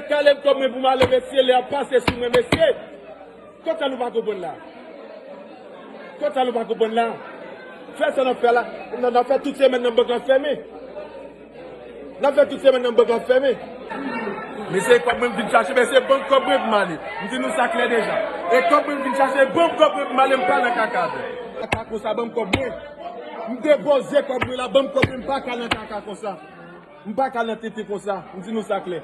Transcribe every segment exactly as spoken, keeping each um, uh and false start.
Kale m kòb mwen pou m ale, mesye, lè ap pase sou mwen, mesye. Konsa nou pa konprann la. Konsa nou pa konprann la. Fè sa n ap fè la. N ap fè tout semèn nan bank la fèmen. N ap fè tout semèn nan bank la fèmen. Mesye, kòb mwen m vin chache, mesye, ban m kòb mwen pou m ale. M di nou sa klè deja. E kòb mwen m vin chache, ban m kòb mwen pou m ale, m pa nan kaka. Kaka konsa, ban m kòb mwen. M depoze kòb mwen la, ban m kòb mwen, m pa ka nan kaka konsa. M pa ka nan tenten konsa, m di nou sa klè.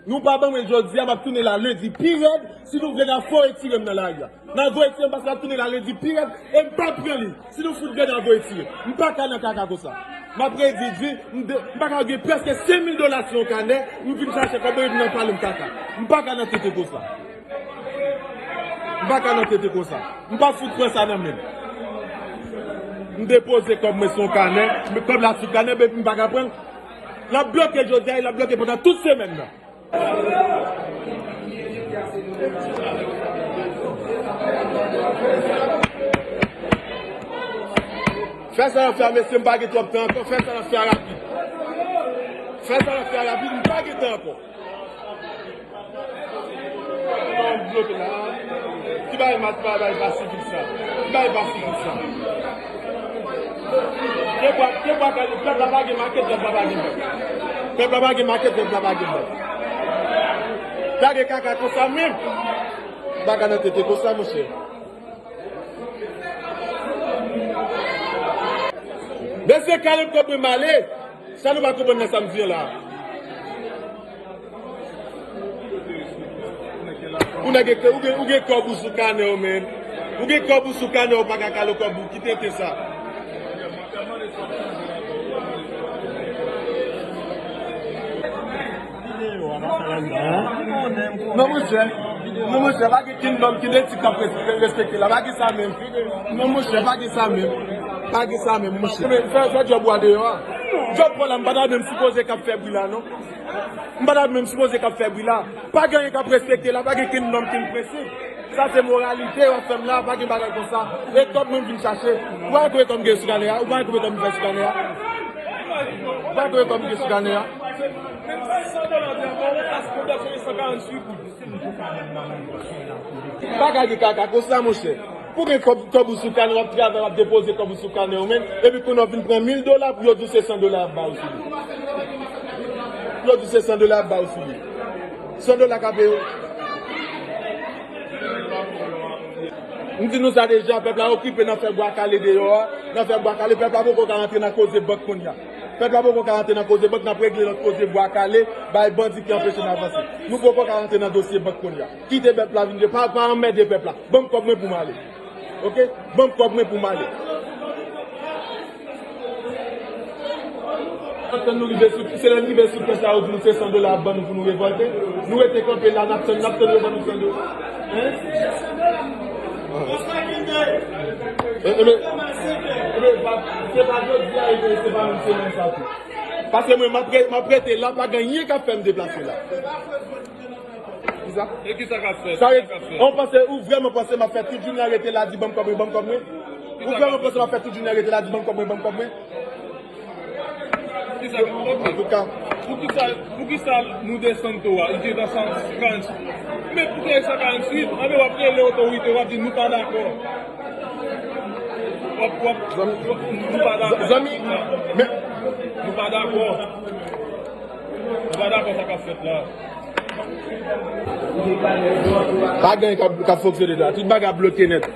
Nou pa ban mwen jodi a, m ap tounen la lendi pi rèd, si nou vle n a voye tire m nan lari a. N a voye tire m paske m ap tounen la lendi pi rèd, e m p ap pran li. Si nou fout vle n a voye tire. M pa ka nan kaka konsa. M ap redi di, m de- m pa ka gen prèske senk mil dola sou yon kanè, m vin chache kòb mwen, m nan pale m kaka. M pa ka nan tenten konsa. M pa ka nan tenten konsa. M pa fout pran sa nan men m. M depoze kòb mwen sou yon kanè, men kòb la sou kanè, men m pa ka pran l. L ap bloke jodi a, e l ap bloke pandan tout semèn nan. Fè sa n ap fè a, mesye, m pa gen twòp tan ankò. Fè sa n ap fè a rapid. Fè sa n ap fè a rapid, m pa gen tan ankò. Ki bagay mat, bagay pa sivil sa? Ki bagay pa sivil sa? Ke bwa, ke bwa kale, pèp la pa gen makèt, pèp la pa gen bèt. Pèp la pa gen makèt, pèp la pa gen bèt. Gade kaka konsa menm. Bagay nan tete konsa, monchè. Mesye, kale m kòb mwen m ale. Sa nou pa konprann nan sa m di an la? Ou nèg, ou gen, ou gen kòb ou sou kanè w, men. Ou gen kòb ou sou kanè w, ou pa ka kale kòb ou. Ki tenten sa? Non, monchè. Non, monchè, pa gen kenn nòm, kenn etik k ap res- respekte la. Pa gen sa menm. Non, monchè, pa gen sa menm. Pa gen sa menm, monchè. Men, fè, fè djòb ou a deyò a. Djòb pa w la, m pa ta menm sipoze k ap fè bri la, non. M pa ta menm sipoze k ap fè bri la. Pa gen anyen k ap respekte la, pa gen kenn nòm, kenn prensip. Sa se moralite w ap fè m la, pa gen bagay konsa. E kòb mwen vin chache. Ou pa wè konbyen kòb m gen sou kanè a? Ou pa wè konbyen kòb m fè sou kanè a? Ou pa wè konbyen kòb m gen sou kanè a? Pa ka gen kaka konsa, monchè. Pou gen kòb, kòb ou sou kanè, w ap travay, w ap depoze kòb ou sou kanè w, men. Epi kounye a w vin pran mil dola pou yo di w se san dola y ap ba w sou li. Pou yo di w se san dola y ap ba w sou li. San dola k ap peye w. M di nou sa deja, pèp la okipe nan fè bwa kale deyò a, nan fè bwa kale, pèp la poko ka rantre nan koze bank kounye a. Pèp la poko ka rantre nan koze bank, n ap regle lòt koze bwa kale, bay bandi ki anpeche n avanse. Nou poko ka rantre nan dosye bank kounye a. Kite pèp la vin, pa, pa anmède pèp la. Ban m kòb mwen pou m ale. Oke? Ban m kòb mwen pou m ale. Antann nou rive sou, se lè n rive sou pwen sa yo di nou se san dola y ap ban nou pou nou revòlte. Nou rete kanpe la, n ap tann, n ap tann yo ban nou san dola. Hein? E, e, men, e, men, pa, se pa jodi a, e, se pa menm semèn sa tou. Paske mwen, m ap re-, m ap rete la, pa gen anyen k ap fè m deplase la. Kisa? E kisa k ap fèt? Sa vle di, ou panse, ou vrèman panse m ap fè tout jounen an rete la di ban m kòb mwen, ban m kòb mwen? Ou vrèman panse m ap fè tout jounen an rete la di ban m kòb mwen, ban m kòb mwen? Kisa k ap fèt? Antouka. Poukisa, poukisa nou desann to a? Li te nan san karanntuit. Men poukisa san karanntuit? Anben w ap rele otorite, w ap di nou pa dakò. W ap, w ap, w ap, nou pa dakò. Zanmi, men nou pa dakò. Nou pa dakò sa k ap fèt la. Pa gen anyen k ap, k ap fonksyone la. Tout bagay ap bloke nèt.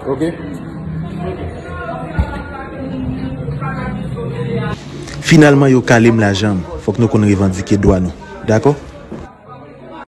Ok. Finalman, yo kale m lajan m. Fòk nou konn revandike dwa nou. Dakò?